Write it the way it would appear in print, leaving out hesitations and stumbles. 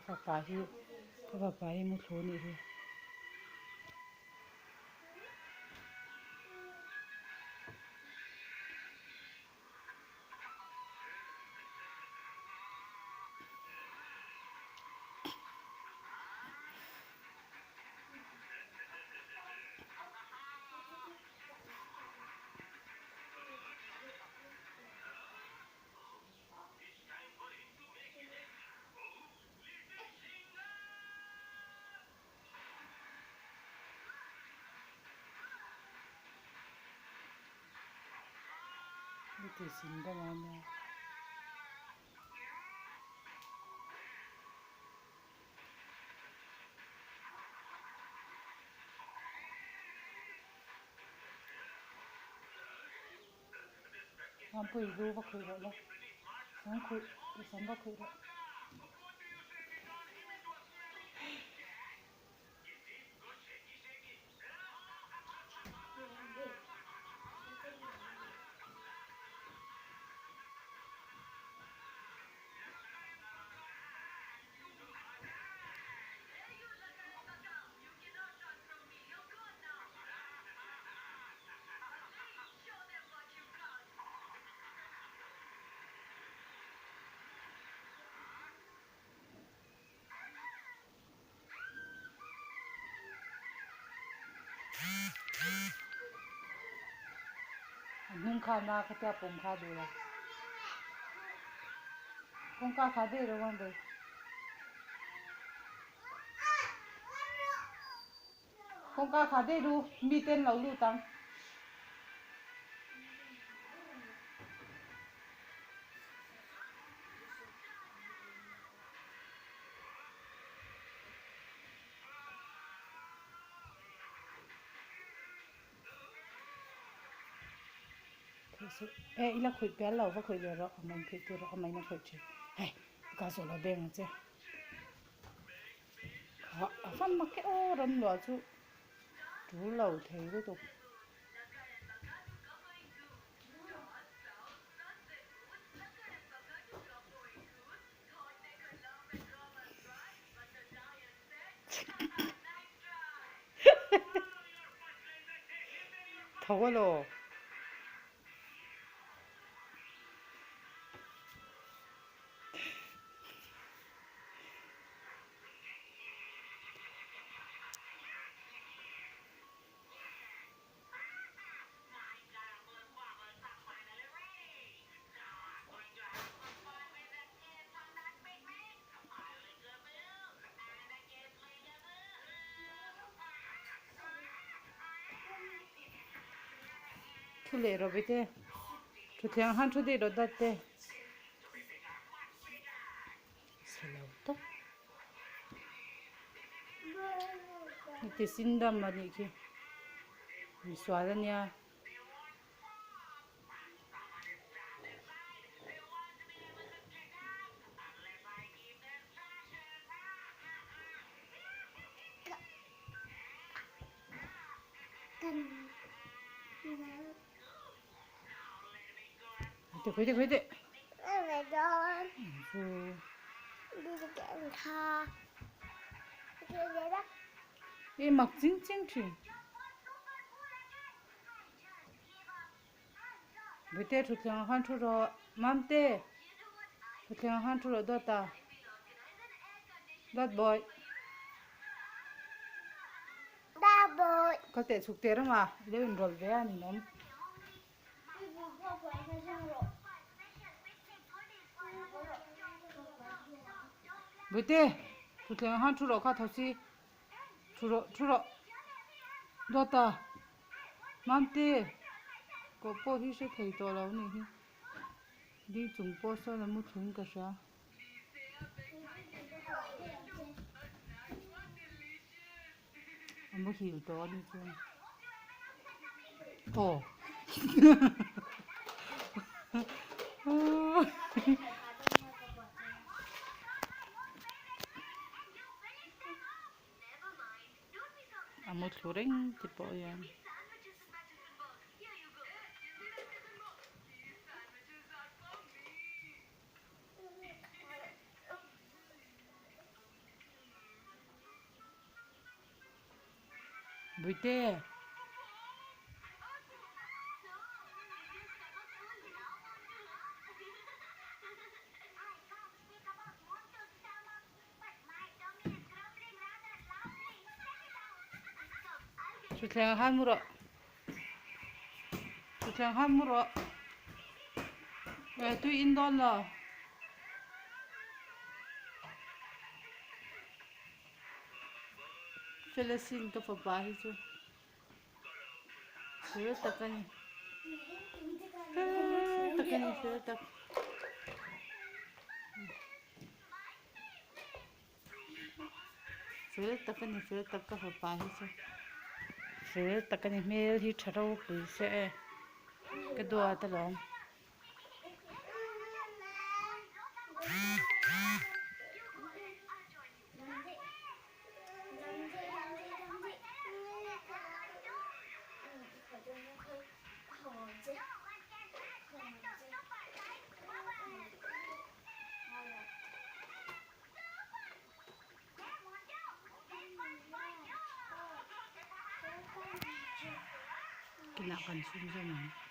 fapa hi ka fapa hi muthlu a nih hi. Heti sin deuh a nia. Mampui lu va khawih rawh le. Sam khawih, sam va khawih rawh. A hnung kha na khatia pawm kha duh lo. Kawngka kha daih rawh ang daih. Kawngka kha daih ru mi ten lo lut ang. E ila khawih pial lo va khawih ve rawh a man khawih tur a main a khawih thin hei ka zawh lo beng ang che kha a fan mak e aw ramluah chu tul lo thei lutuk. Tho elaw? Thu leh rawh bete thutthleng ah khan thu daih rawh dat te chhe lo tawp heti sindam a nih khi misual a nia. Khuai teh khuai teh. I mak ching ching thin. Bute thutthleng ah khan thu rawh. Mamte thutthleng ah khan thu rawh dawt a. Dawt bawi. Ka teh chhuk teh reng a, i lo inrawlh ve a ninawm. Bute thutthleng ah khan thu rawh kha tho si. Thu rawh thu rawh. Dawt a. Mamte koh pawh hi hre thei tawh lo a nih hi. Ding chung pawh sawn a mu thlung ka hria. A muhil tawh a nih chuan. Aw. A mu thlu reng te pawh hian. Bawihte. Thutthleng ah khan mu rawh. Thutthleng ah khan mu rawh. Eh tui in dawn lo. Felasin ka fapa hi chu fel tak a ni. Fel tak a ni fel tak. Fel tak a ni fel tak ka fapa hi chu fel tak a ni hmel hi tha ropui se e ka duat alawm. Kinah kan chhunzawm ang.